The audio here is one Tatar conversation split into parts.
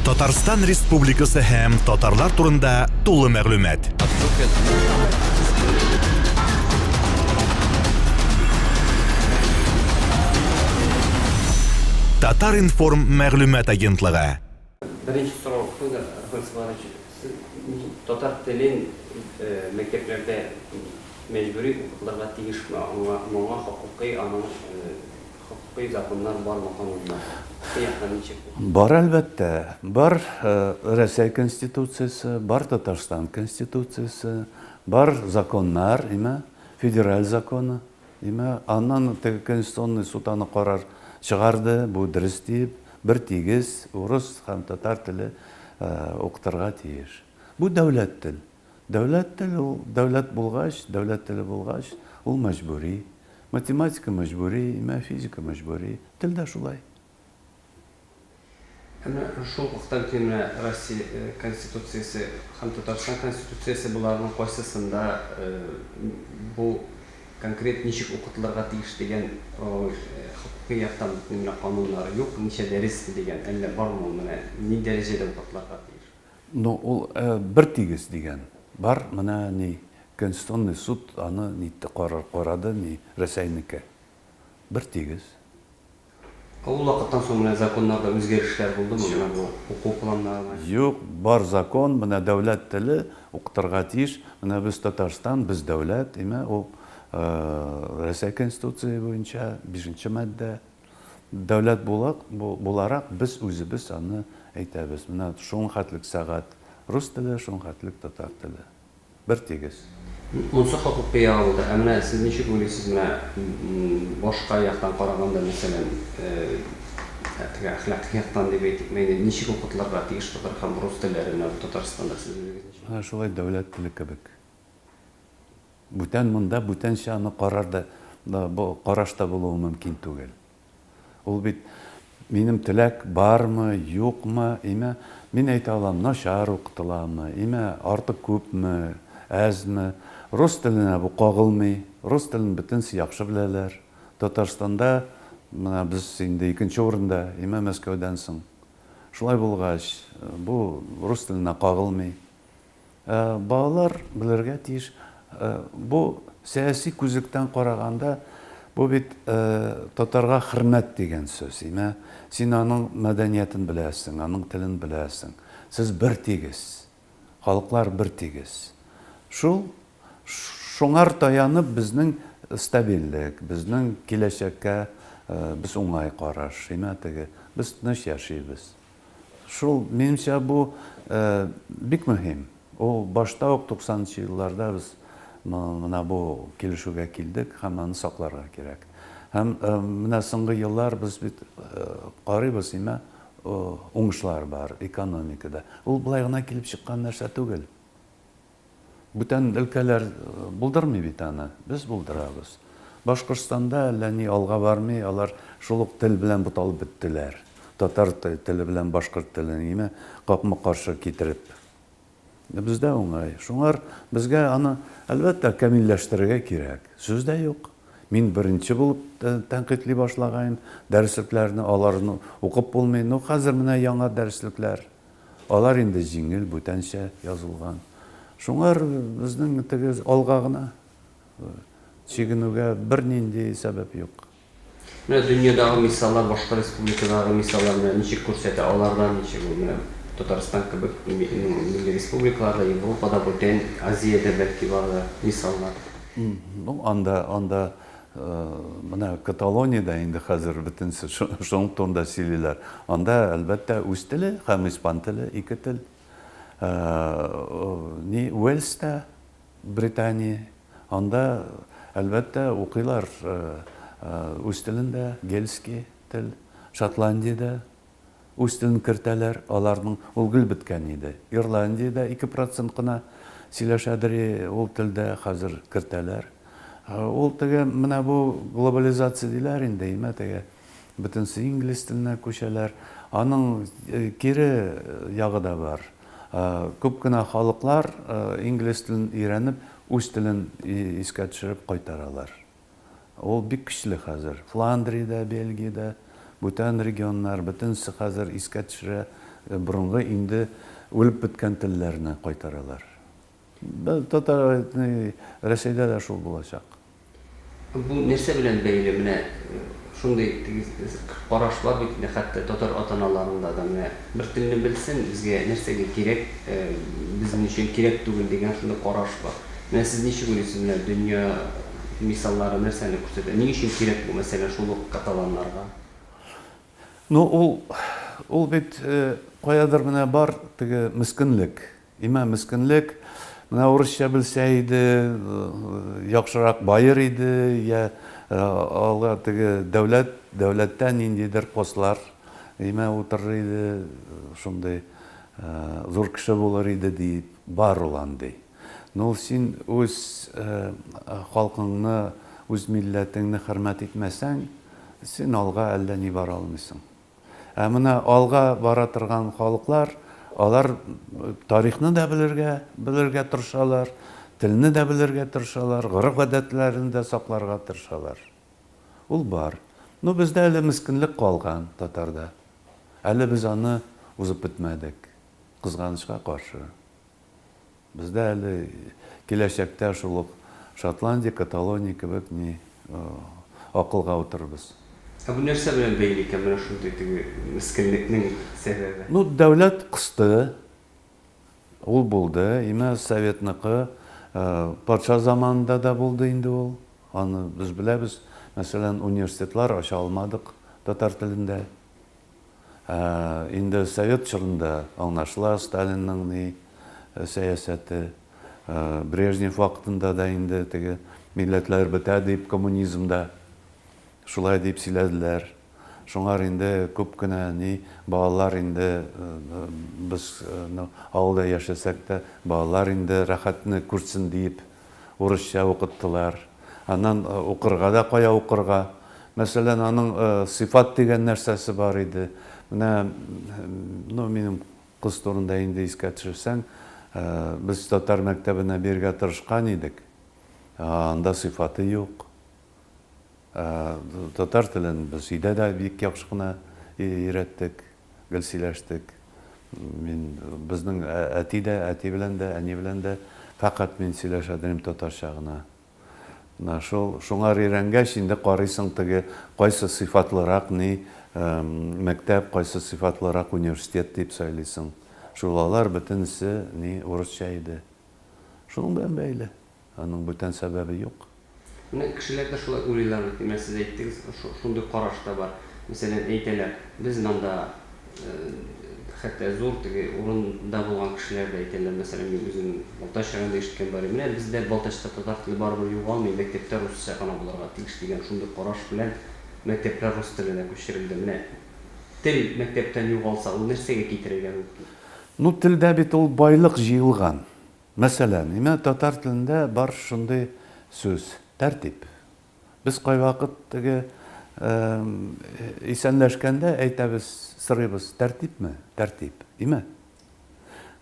Татарстан Республикасы һәм татарлар турында тулы мәгълүмат. Татар-информ мәгълүмат агентлыгы. Беренче сорау, Федор Рафаэль сез татар телен мәктәпләрдә мәҗбүри укытылырга тиешме? Аңа моңа хокукый аның Хокукый законнар бармы, кануннар? Хокукый яктан ничек ул? Бар, әлбәттә. Бар Рәсәй Конституциясе, бар Татарстан Конституциясе, бар законнар, име, федераль законы, име. Аннан теге Конституционный суд аны карар чыгарды, бу дөрес диеп, бер тигез урыс һәм татар теле укытырга тиеш. Бу дәүләт тел. Дәүләт теле ул, дәүләт булгач, дәүләт теле булгач, ул мәҗбүри. Математика мәҗбүри, имә физика мәҗбүри. Тел дә шулай. Ә менә шул ук вакытта бит менә Россия Конституциясе һәм Татарстан Конституциясе боларның кайсысында бу конкрет ничек укытылырга тиеш дигән хокукый яктан бит менә кануннары юк, ничә дәрес дигән, әллә бармы ул, менә ни дәрәҗәдә укытылырга тиеш? Ну, ул бер тигез дигән бар, менә ни, Конституционный суд аны нитте, карар карады, ни, Рәсәйнеке. Бер тигез. Ә ул вакыттан соң менә законнарда үзгәрешләр булдымы, менә бу уку планнарына? Юк, бар закон, менә дәүләт теле укытырга тиеш, менә без Татарстан, без дәүләт, имә, ул Рәсәй Конституция буенча, бишенче маддә. Дәүләт буларак без үзебез аны әйтәбез. Менә шуның хәтлек сәгать рус теле, шуның хәтлек татар теле. Бер тигез. Монсы хокукый ягы булды. Ә менә сез ничек уйлыйсыз, менә башка яктан караганда, мәсәлән, теге әхлакый яктан дип әйтикме инде, ничек укытылырга тиеш татар һәм рус телләре менә бу Татарстанда сез үзегез ничек? Менә шулай дәүләт теле кебек. Бүтән монда бүтәнчә аны карар да, караш та булуы мөмкин түгел. Ул бит минем теләк бармы, юкмы, имә, мин әйтә алам, начар укытыламы, имә, артык күпме, әзме. Рус теленә бу кагылмый, рус телен бөтенесе яхшы беләләр. Татарстанда менә без инде икенче урында, имә, Мәскәүдән соң. Шулай булгач, бу рус теленә кагылмый. Балалар белергә тиеш. Бу сәяси күзлектән караганда, бу бит татарга хөрмәт дигән сүз. Имә, син аның мәдәниятен беләсең, аның телен беләсең. Сез бер тигез. Халыклар бер тигез. Шул шуңар таянып безнең стабильлек, безнең киләчәккә без уңай караш, имә теге. Без тыныч яшибез. Шул, минемчә, бу бик мөһим. Ул башта ук 90 нчы елларда без менә бу килешүгә килдек һәм аны сакларга кирәк. Һәм менә соңгы еллар без бит карыйбыз, имә уңышлар бар экономикада. Ул болай гына килеп чыккан нәрсә түгел. Бүтән өлкәләр булдырмый бит аны, без булдырабыз. Башкортстанда әллә ни алга бармый, алар шул ук тел белән буталып беттеләр. Татар теле белән башкорт телен име капма-каршы китереп. Бездә уңай. Шуңар безгә аны, әлбәттә, камилләштерергә кирәк. Сүз дә юк. Мин беренче булып тәнкыйтьли башлагаем дәреслекләрне, аларны укып булмый. Ну, хәзер менә яңа дәреслекләр. Алар инде җиңел, бүтәнчә язылган. Шуңар безнең теге алга гына чигенүгә бернинди сәбәп юк. Менә дөньядагы мисаллар, башка республикадагы мисаллар менә ничек күрсәтә, аларда ничек ул? Менә Татарстан кебек милли республикаларда, Европада, бүтән Азиядә бәлки бардыр мисаллар. Ну, анда, анда Менә Каталониядә инде хәзер бөтенесе шуның турында сөйлиләр. Анда, әлбәттә, үз теле һәм испан теле, ике тел. Ни Уэльста, Британия, анда, әлбәттә, укыйлар үз телендә, гельский тел. Шотландиядә Үз телен кертәләр, аларның ул гел беткән иде. Ирландиядә 2% кына сөйләшәдер ул телдә, хәзер кертәләр. Ул теге менә бу глобализация диләр инде, имә теге бөтенесе инглиз теленә күчәләр. Аның кире ягы да бар. Күп кенә халыклар инглиз телен өйрәнеп, үз телен искә төшереп кайтаралар. Ул бик көчле хәзер. Фландриядә, Бельгиядә, бүтән регионнар, бөтенесе хәзер искә төшерә. борынгы инде үлеп беткән телләрне кайтаралар. Татар, Рәсәйдә дә шул булачак. Бу нәрсә белән бәйле? Менә шундый теге караш бар бит инде хәтта татар ата-аналарында да, менә бер телне белсен, безгә нәрсәгә кирәк, безнең өчен кирәк түгел дигән шундый караш бар. Менә сез ничек уйлыйсыз, менә дөнья мисаллары нәрсәне күрсәтә? Ни өчен кирәк бу, мәсәлән, шул ук каталаннарга? Ну, ул, ул бит каядыр менә бар теге мескенлек. Имә мескенлек, менә урысча белсә иде, яхшырак баер иде, я алга теге дәүләт, дәүләттә ниндидер постлар имә утырыр иде, шундый зур кеше булыр иде дип, бар ул андый. Ну, син үз халкыңны, үз милләтеңне хөрмәт итмәсәң, син алга әллә ни бара алмыйсың. Ә менә алга бара торган халыклар, алар тарихны да белергә, белергә тырышалар, телне дә белергә тырышалар, гореф-гадәтләрен дә сакларга тырышалар. Ул бар. Ну, бездә әле мескенлек калган татарда. Әле без аны узып бетмәдек, кызганычка каршы. Бездә әле киләчәктә шул ук Шотландия, Каталония кебек ни акылга утырырбыз. Ә бу нәрсә белән бәйле икән менә шундый теге мескенлекнең сәбәбе? Ну, дәүләт кысты, ул булды. Имә советныкы, патша заманында да булды инде ул. Аны без беләбез. Мәсәлән, университетлар ача алмадык татар телендә. Ә инде совет чорында аңлашыла Сталинның ни сәясәте. Брежнев вакытында да инде теге милләтләр бетә дип коммунизмда шулай дип сөйләделәр. Шуңар инде күп кенә ни балалар инде без авылда яшәсәк тә балалар инде рәхәтне күрсен диеп урысча укыттылар. Аннан укырга да кая укырга. Мәсәлән, аның сыйфат дигән нәрсәсе бар иде. Менә, ну, минем кыз турында инде искә төшерсәң, без татар мәктәбенә бирергә тырышкан идек. Анда сыйфаты юк. Татар телен без өйдә дә бик яхшы гына өйрәттек. Гел сөйләштек. Мин, безнең әти дә, әти белән дә, әни белән дә фәкать мин сөйләшә идем татарча гына. Менә шул, шуңар өйрәнгәч, инде карыйсың теге кайсы сыйфатлырак ни мәктәп, кайсы сыйфатлырак университет дип сайлыйсың. Шул алар бөтенесе ни урысча иде. Шуның белән бәйле. Аның бүтән сәбәбе юк. Менә кешеләр дә шулай уйлыйлар бит, менә сез әйттегез, шундый караш та бар. Мәсәлән, әйтәләр, без монда хәтта зур теге урында булган кешеләр дә әйтәләр, мәсәлән, мин үзем Балтач районында ишеткән бар, менә бездә Балтачта татар теле барыбер югалмый, мәктәптә русча гына булырга тиеш дигән шундый караш белән мәктәпләр рус теленә күчерелде. Менә тел мәктәптән югалса, ул нәрсәгә китерергә мөмкин? Ну, телдә бит ул байлык җыелган. Мәсәлән, имә татар телендә бар шундый сүз, тәртип. Без кайвакыт теге исәнләшкәндә әйтәбез, сорыйбыз, тәртипме? Тәртип. Име?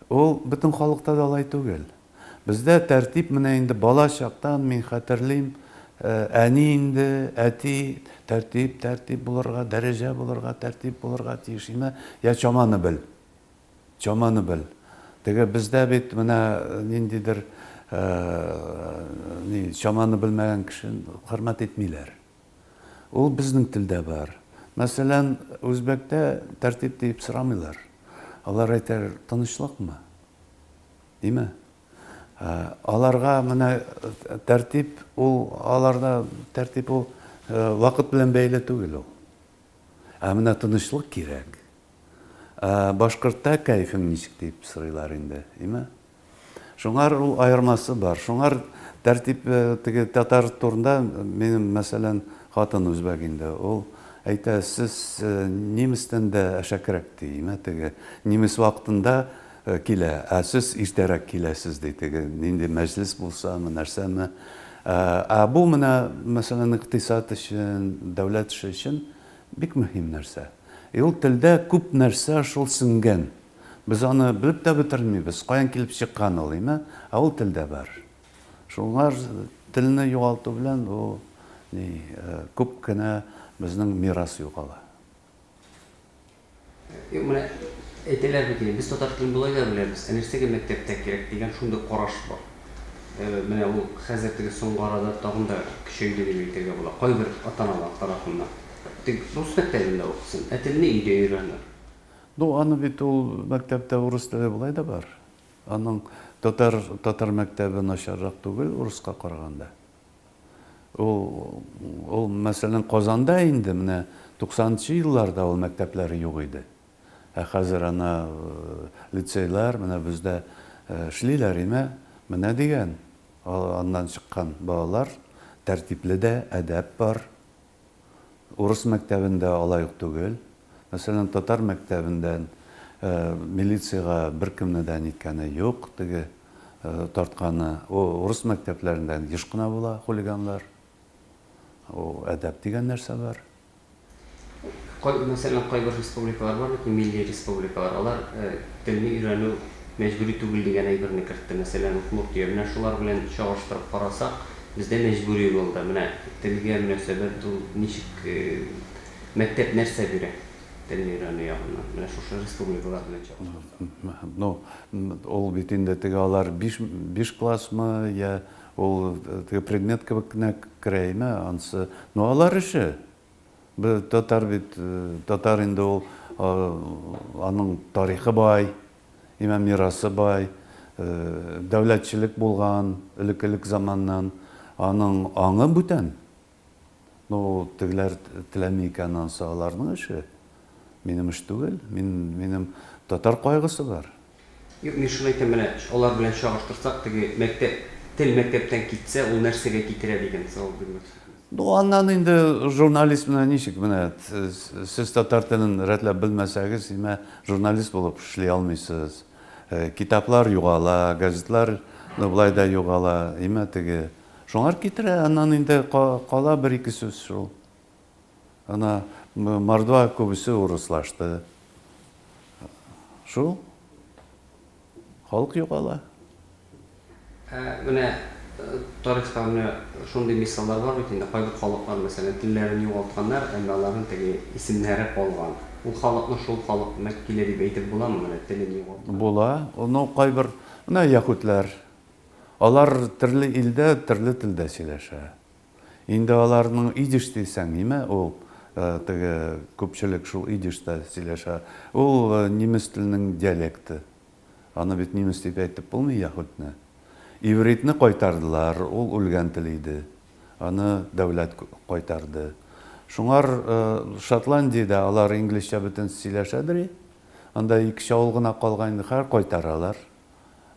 Ул бөтен халыкта да алай түгел. Бездә тәртип менә инде бала чактан мин хәтерлим, әни инде, әти, тәртип, тәртип булырга, дәрәҗә булырга, тәртип булырга тиеш, име? Я чаманы бел. Чаманы бел. Теге бездә бит менә ниндидер ни, чаманы белмәгән кешене хөрмәт итмиләр. Ул безнең телдә бар. Мәсәлән, үзбәктә тәртип диеп сорамыйлар. Алар әйтәләр, тынычлыкмы? Димә. Аларга менә тәртип ул, аларда тәртип ул вакыт белән бәйле түгел ул. Ә менә тынычлык кирәк. Ә башкортта кәефең ничек дип сорыйлар инде, име? Шуңар ул аермасы бар. Шуңар тәртип э, теге татар турында минем, мәсәлән, хатын үзбәк инде. Ул әйтә, сез э, немецтән дә әшәкерәк ди, име? Теге немец вакытында э, килә, ә сез иртәрәк киләсез ди, теге нинди мәҗлес булсамы, нәрсәме. Ә бу менә, мәсәлән, икътисад өчен, дәүләт эше өчен бик мөһим нәрсә. И ул телдә күп нәрсә шул сеңгән. Без аны белеп тә бетермибез, каян килеп чыккан ул, име? Ә ул телдә бар. Шуңар телне югалту белән ул ни, күп кенә безнең мирас югала. Юк, менә Әйтәләр бит инде, без татар телен болай да беләбез, ә нәрсәгә мәктәптә кирәк дигән шундый караш бар. Менә ул хәзер теге соңгы арада тагын да көчәйде дип әйтергә була, кайбер ата-аналар тарафыннан. Теге рус мәктәбендә укысын, ә телне өйдә өйрәнер. Ну, аны бит ул мәктәптә урыс теле болай да бар. Аның татар, татар мәктәбе начаррак түгел урыска караганда. Ул, ул, мәсәлән, Казанда инде менә 90 нчы елларда ул мәктәпләр юк иде. Ә хәзер ана лицейлар менә бездә эшлиләр име, менә дигән. Аннан чыккан балалар тәртипле дә, әдәп бар. Урыс мәктәбендә алай ук түгел. Мәсәлән, татар мәктәбендән милициягә беркемне дә ниткәне юк, теге тартканы. Урыс мәктәпләрендә еш кына була хулиганлар. Ул әдәп дигән нәрсә бар. Кай, мәсәлән, кайбер республикалар бар бит, милли республикалар, алар телне өйрәнү мәҗбүри түгел дигән әйберне кертте. Мәсәлән, Удмуртия. Менә шулар белән чагыштырып карасак, бездә мәҗбүри булды. Менә телгә мөнәсәбәт ул ничек, мәктәп нәрсә бирә телне өйрәнү ягыннан? Менә шушы республикалар белән чагыштырсак. Ну, ул бит инде теге алар биш классмы, я ул теге предмет кебек кенә керә име, анысы. Ну, алар эше. Без татар бит, татар инде ул аның тарихы бай, имә мирасы бай, дәүләтчелек булган элек-элек заманнан, аның аңы бүтән. Ну, тегеләр теләми икән, анысы аларның эше. Минем эш түгел, мин, минем татар кайгысы бар. Юк, мин шуны әйтәм, менә алар белән чагыштырсак, теге мәктәп, тел мәктәптән китсә, ул нәрсәгә китерә дигән сорау бирмәкче идем. Ну, аннан инде журналист менә ничек, менә сез татар телен рәтләп белмәсәгез, имә журналист булып эшли алмыйсыз. Китаплар югала, газетлар, ну, болай да югала, имә теге. Шуңар китерә, аннан инде кала бер-ике сүз шул. Ана мордва күбесе урыслашты. Шул. Халык югала. Ә менә тарихта менә шундый мисаллар бар бит инде, кайбер халыклар, мәсәлән, телләрен югалтканнар, әмма аларның теге исемнәре калган. Ул халыкны шул халык мәккиле дип әйтеп буламы, менә телен югалткан? Була. Ну, кайбер, менә яһүдләр. Алар төрле илдә төрле телдә сөйләшә. Инде аларның идиш дисәң, ниме ул, теге күпчелек шул идишта сөйләшә. Ул нимес теленең диалекты. Аны бит нимес дип әйтеп булмый яһүдне. Ивритны кайтардылар, ул үлгән тел иде. Аны дәүләт кайтарды. Шуңар Шотландиядә алар инглизчә бөтен сөйләшәдер. Анда ике авыл гына калган инде, хәзер кайтаралар.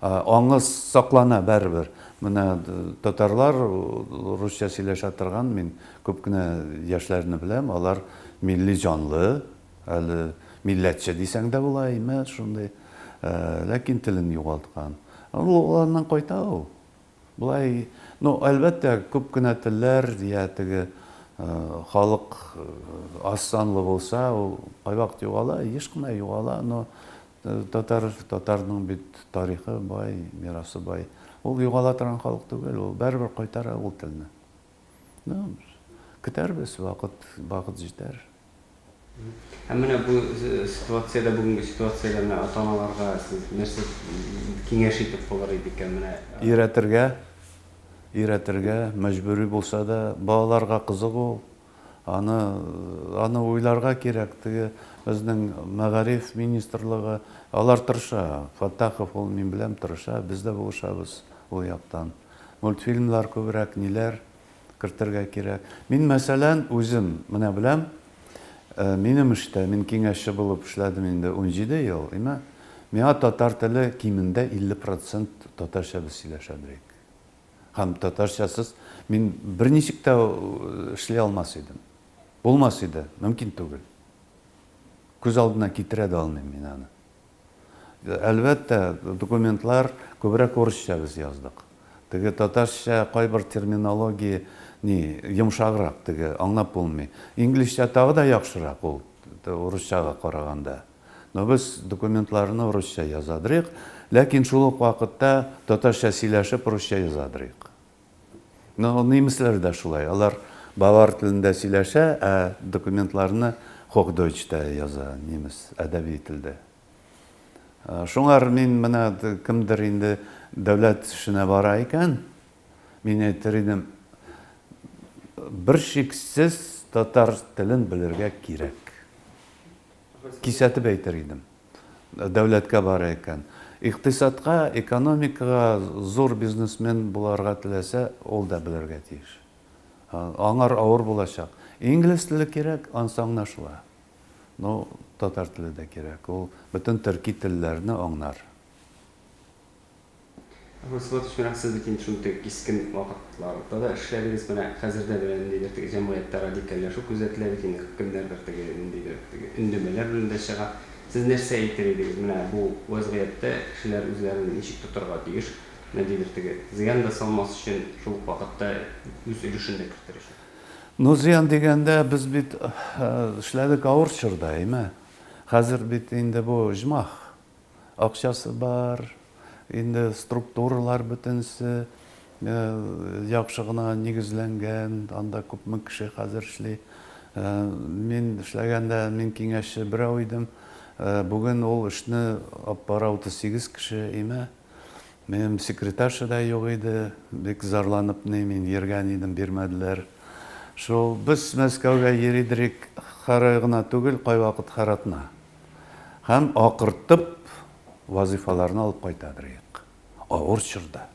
Аңы саклана бәребер. Менә татарлар русча сөйләшә торган, мин күп кенә яшьләрне беләм, алар милли җанлы, әле милләтче дисәң дә була, име, шундый. Ләкин телен югалткан. Ул аннан кайта ул. Болай, ну, әлбәттә, күп кенә телләр, я теге халык аз санлы булса, ул кайвакыт югала, еш кына югала, но Татар, татарның бит тарихы бай, мирасы бай. Ул югала торган халык түгел, ул бәребер кайтара ул телне. Ну, көтәрбез, вакыт, вакыт җитәр. Һәм менә бу ситуациядә, бүгенге ситуациядә менә ата-аналарга сез нәрсә киңәш итеп булыр иде икән менә? Өйрәтергә, өйрәтергә, мәҗбүри булса да, балаларга кызык ул. Аны, аны уйларга кирәк. Теге безнең мәгариф министрлыгы, алар тырыша. Фаттахов ул, мин беләм, тырыша. Без дә булышабыз ул яктан. Мультфильмнар күбрәк, ниләр кертергә кирәк. Мин, мәсәлән, үзем менә беләм, минем эштә, мин киңәшче булып эшләдем инде 17 ел, име, миңа татар теле кимендә 50 процент татарча без сөйләшәдер идек. Һәм татарчасыз мин берничек тә эшли алмас идем. Булмас иде, мөмкин түгел. Күз алдына китерә дә алмыйм мин аны. Әлбәттә, документлар күбрәк урысча без яздык. Теге татарча кайбер терминология ни йомшаграк, теге аңлап булмый. Инглизчә тагы да яхшырак ул урысчага караганда. Но без документларны русча язадырыйк, ләкин шул ук вакытта татарча сөйләшеп русча язадырыйк. Но немецләр дә шулай, алар бавар телендә сөйләшә, ә документларны Хохдойчта яза, немец әдәби телдә. Шуңар мин менә кемдер инде дәүләт эшенә бара икән, мин әйтер идем, бер шиксез татар телен белергә кирәк. Кисәтеп әйтер идем. Дәүләткә бара икән. Икътисадка, экономикага зур бизнесмен буларга теләсә, ул да белергә тиеш. Аңар авыр булачак. Инглиз теле кирәк, ансы аңлашыла. Ну, татар теле дә кирәк. Ул бөтен төрки телләрне аңнар. Әхмәт Сулатович, менә сез бит инде шундый кискен вакытларда да эшләдегез. Менә хәзер дә менә ниндидер теге җәмгыятьтә радикальләшү күзәтелә бит инде. Кемнәрдер теге ниндидер теге өндәмәләр белән дә чыга. Сез нәрсә әйтер идегез? Менә бу вәзгыятьтә кешеләр үзләрен ничек тотарга тиеш? Ниндидер теге зыян да салмас өчен, шул ук вакытта үз өлешен дә кертер өчен. Ну, зыян дигәндә, без бит эшләдек авыр чорда, әйме? Хәзер бит инде бу оҗмах. Акчасы бар, инде структуралар бөтенесе яхшы гына нигезләнгән, анда күпме кеше хәзер эшли. Мин эшләгәндә мин киңәшче берәү идем. Бүген ул эшне алып бара 38 кеше, әйме? Минем секретарша да юк иде, бик зарланып ни, мин йөргән идем, бирмәделәр. Шул без Мәскәүгә йөридерик һәр ай гына түгел, кайвакыт һәр атна. Һәм акыртып вазыйфаларны алып кайтадырыек. Авыр чорда.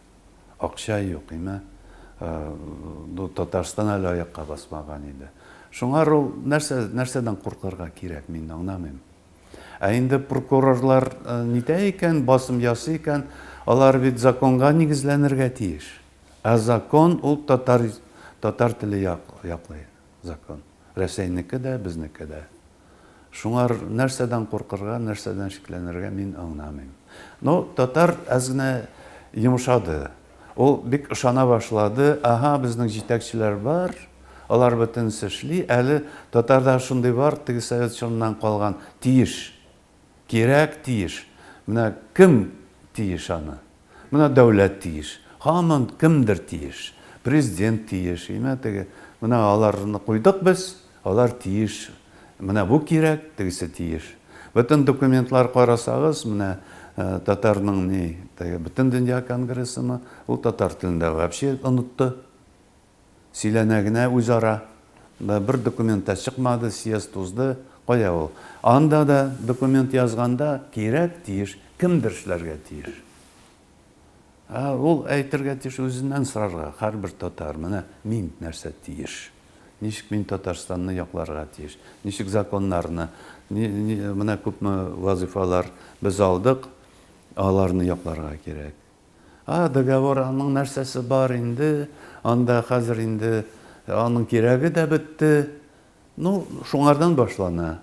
Акча юк, име? Ну, Татарстан әле аякка басмаган иде. Шуңар ул нәрсә, нәрсәдән куркырга кирәк, мин аңламыйм. Ә инде прокурорлар нитә икән, басым ясый икән, алар бит законга нигезләнергә тиеш. Ә закон ул татар, татар теле яклый закон. Рәсәйнеке дә, безнеке дә. Шуңар нәрсәдән куркырга, нәрсәдән шикләнергә мин аңламыйм. Ну, татар әз генә йомшады. Ул бик ышана башлады, ага, безнең җитәкчеләр бар, алар бөтенесе эшли, әле татарда шундый бар, теге совет чорыннан калган, тиеш, кирәк, тиеш. Менә кем тиеш аны? Менә дәүләт тиеш, һаман кемдер тиеш, президент тиеш, имә теге, менә аларны куйдык без, Алар тиеш, менә бу кирәк, тегесе тиеш. Бөтен документлар карасагыз, менә татарның ни, теге Бөтендөнья конгрессымы, ул татар телендә вообще онытты. Сөйләнә генә үзара. Да бер документ та чыкмады, съезд узды, кая ул? Анда да документ язганда кирәк, тиеш, кемдер эшләргә тиеш. Ә ул әйтергә тиеш, үзеннән сорарга, һәрбер татар, менә мин нәрсә тиеш? Ничек мин Татарстанны якларга тиеш? Ничек законнарны, менә күпме вазыйфалар без алдык, аларны якларга кирәк. А договор аның нәрсәсе бар инде, анда хәзер инде аның кирәге дә бетте. Ну, шуңардан башлана.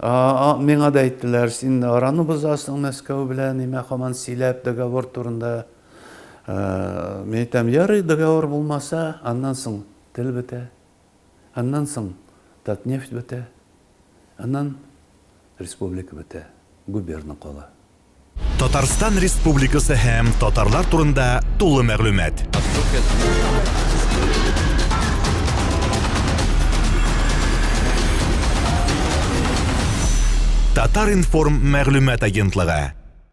Миңа да әйттеләр, син араны бозасың Мәскәү белән, имә һаман сөйләп договор турында. Мин әйтәм, ярый, договор булмаса, аннан соң тел бетә, аннан соң Татнефть бетә, аннан республика бетә, губерна кала. Татарстан Республикасы һәм татарлар турында тулы мәгълүмат. Татар-информ мәгълүмат агентлыгы.